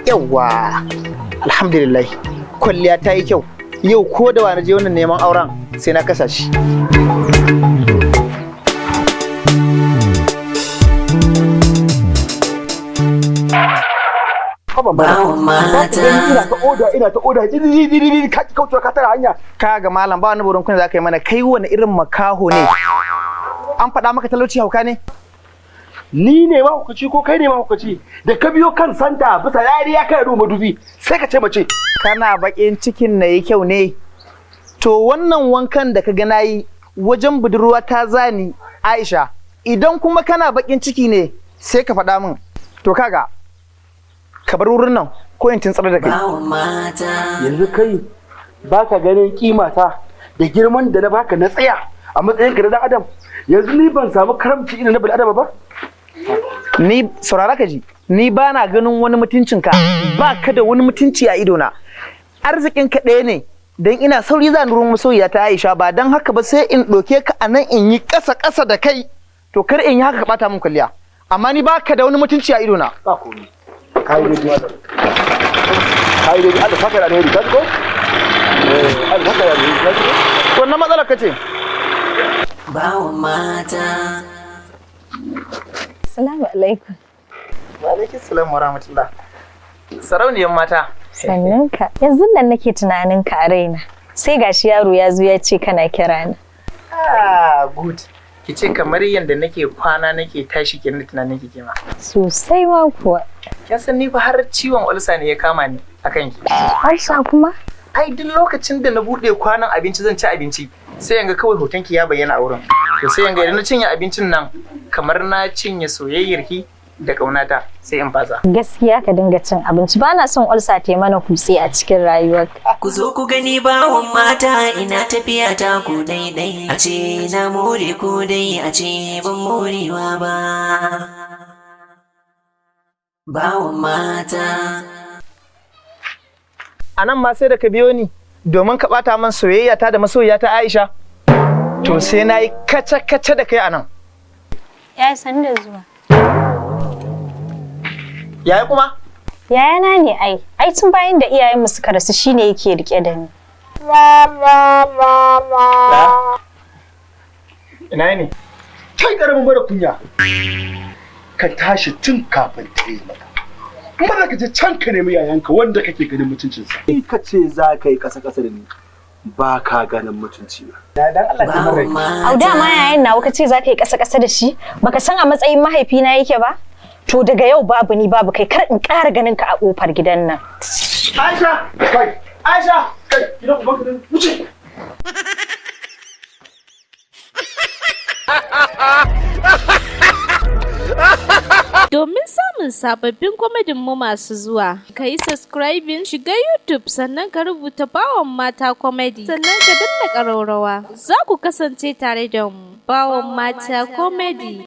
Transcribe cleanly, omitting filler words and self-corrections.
Yawwa, alhamdulillah, kwalliya ta yi kyau. Yau ko da wani je wannan neman auren sai na kasa shi. Bawan mata. Ina ta oda, ina ta oda, ka kaucewa ka tara hanya. Ka ga malam, ba wani burin kuna za ka yi mana. Kai wani irin makaho ne? An faɗa maka talauci hauka ne? Ni ne mahaukaci ko kai ne mahaukaci da ka biyo kan santa bisa yariya kai ruwa madubi sai ka ce mace? Kana baƙin cikin na yi kyau ne? To, wannan wankan da ka ga nayi, wajen budurwa ta zani, Aisha. Idan kuma kana baƙin ciki ne, sai ka faɗa min. To kaga, ka bar wurin nan ko in tuntsar da kai. Bawan mata. Yanzu kai baka ganin kimata da girman da na baka na tsaya a matsayinka na dan adam? Yanzu ni ban samu karamci irin na bil adama ba? Ni saurara ka ji, ni ba na ganin wani mutuncinka, ba ka da wani mutunci a idona. Arzikin ka ɗaya ne, don ina sauri za ni wurin masoyiya ta Aisha. Ba don haka ba sai in ɗauke ka a nan in yi ƙasa ƙasa da kai. To kar in yi haka ka ɓata min kwalliya, amma ni ba ka da wani mutunci a idona. Ba komai, kai dai, kai dai, Allah saka da alheri, ka ji ko? Eh, Allah saka da alheri, ka ji ko? Wannan matsalar ka ce. Bawan mata. Assalamu alaikum. Wa alaikum salam wa rahmatullah, sarauniyar mata. Sannan ka. Yanzu nan nake tunanin ka a raina. Sai gashi yaro ya zo ya ce kana kira ni. Ah, good. Ki ce kamar yadda nake kwana nake tashi kenan da tunanin ki kema. Sosai ma kuwa. Kin san ni fa har ciwon ulcer ne ya kama ni akan ki. Ulcer kuma? Ai duk lokacin da na bude kwanon abinci zan ci abinci, sai yanga kawai hoton ki ya bayyana a wurin. To sai yanga idan na cinye abincin nan kamar na cinye soyayyar ki da kaunata, sai in fasa. Gaskiya ka dinga cin abinci. Ba na son ulcer ta yi mana kutse a cikin rayuwarka. Ku zo ku gani bawan mata, ina tafiya ta ku daidai. A ce na more ko dai a ce ban morewa ba. Bawan mata. A nan ma sai da ka biyo ni domin ka bata man soyayya ta da masoyiya ta Aisha. To sai na yi kace-kace da kai a nan. Ya san da zuwa. Yaya kuma? Yayana ne ai. Ai tun bayan da iyayenmu suka rasu shine yake rike da ni. Ina ne? Kai karamin mara kunya, ka tashi tun kafin ta yi maka. Maza ka je can ka nemi yayanka wanda kake ganin mutuncinsa. In ka ce za ka yi ƙasa ƙasa da ni, ba ka ganin mutunci na. Dan Allah ta Bawan rai. mata. Au, dama yayan nawa ka ce za ka yi ƙasa-ƙasa da shi? Baka san a matsayin mahaifina yake ba? To daga yau babu ni babu kai, kar in ƙara ganin ka a ƙofar gidan nan. Aisha! Kai! Aisha! Kai, gidan ubanka ne, wuce! Domin samun sababbin comedy mu masu zuwa, ka yi subscribing, shiga YouTube, sannan ka rubuta Bawan Mata Comedy, sannan ka danna ƙaraurawa. Za ku kasance tare da mu, Bawan Mata Comedy.